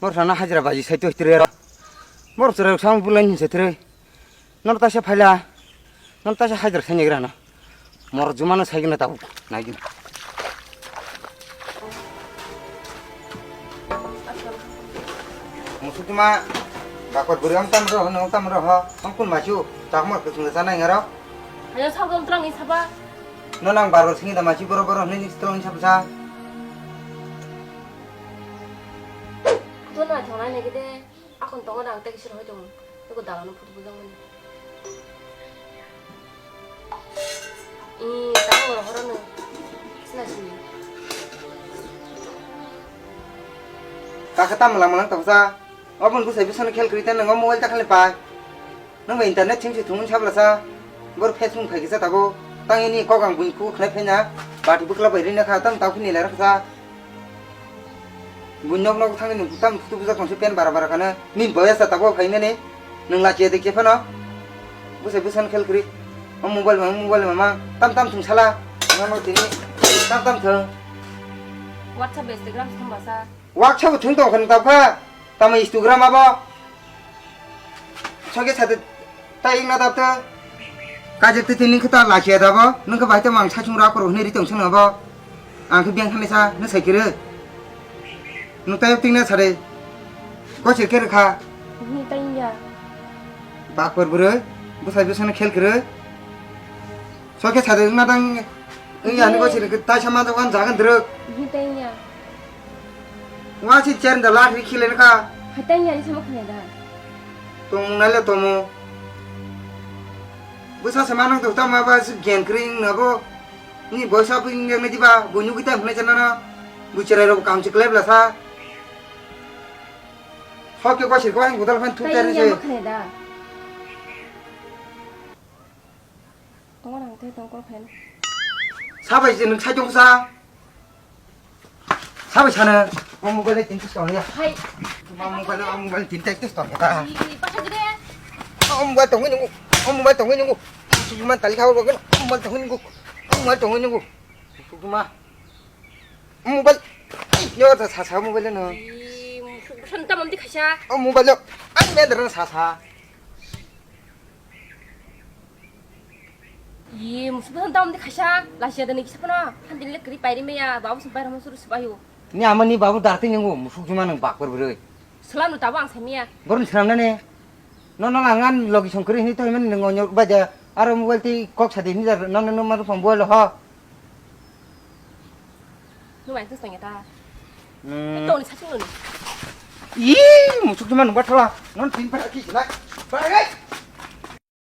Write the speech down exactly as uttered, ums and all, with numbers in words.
Mor sana hajra baji sai to hitre ro. Mor chwrai sam bulai ni se tre. Nor ta se phaila. Nor ta se hajra sai ni grana. Mor jumana sai gna tabuk. Nai gna. Musuk ma bakor buri am tam ro, no tam ro ho. Am kun machu. Tak mor kusung sana ngaro. Ayo sa gom trang ni saba. No nang baro singi da machi boro boro ni strong sab sa. Tuna thongnai nai gede, akon tongo dang tei kisir hoi tongo. Tei ko dalano phutu bujang mani. I, tang oro horo no. Sila sini. Kaka tam lang lang tong sa. Obon busai busano khel kri tan nang mobile ta khale pai. Nang ba internet thing si thung sabla sa. Bor Facebook khai kisa tabo. Tang ini kok ang buin ku khnai phaina. Bati bukla bai rina kha tam tau khini lera kha. Buin nok nok thang ni tam tu bujak tong si pen bara bara kana. Ni boya sa tabo phai nani. Nang la che de ke phano. Busai busan khel kri. O mobile ma mobile ma ma. Tam tam thung sala. Nang no tini. Tam tam thung. WhatsApp, Instagram thung ba sa. WhatsApp thung tong khan tau kha. Tamo Instagram abo. Soke sate ta ingna dapta. Kajak tete ning khe ta lachiya dabo. Nung khe bai tamo ang sachung ra koro hwnwi ri tong sung abo. Ang khe beng thani sa, nung sai kiri. Nung tayok tingna sare. Ko sir khe rwkha. Ni ta ingya. Bakor bwrwi. Bwsai bwsano khel kiri. Soke sate wngna dang. Wngya ni ko sir khe ta sama jagan druk. Ni ta ingya. Wasi chen da lat ri khile ka. Hatai ni ani sama khane da. Tong na le tomo. Busa se manang to tama ba su gen kring na bo. Ni boisa bu ing ne diba bu nyu kita hne chana na. Bu cherai ro kam chik leb la sa. Hok ke ko sir ko ang gudal phan thu ter se. Tong rang te tong kol khaina. Sabai je nung sai tong sa. Sabai sana. O mobile tin tus tong ya. Hai. Ma mobile, o mobile tin tus tong ya. Ih, pasang gede. O mobile tong ini. O mobile tong ini. Cuma tali kau bagen. O mobile tong ini. O mobile tong ini. Cuma. O mobile. Yo ta sa sa mobile no. Ih, musuk busan tamam di khaisa. O mobile. Ai me dera sa sa. Ye, musuk busan tamam di khaisa, lasia dani kisa pano, han din le kri pairi meya, babu sum paira musuk sum ayo. Ni ama ni babu darti ningu, musuk juma nang bakor bwrwi. Salam no tabo ang samia. Borun salam nane. No no ang an logi song kri hini to himan nang onyo baja, aro mobile ti kok sadi ni jar, no no no maru phone boilo ho. Nung bai tong ya ta. Hmm. Tong ni sachung ni. Ih, musuk cuma nungba thola. Non tin para ki sinai. Para gai.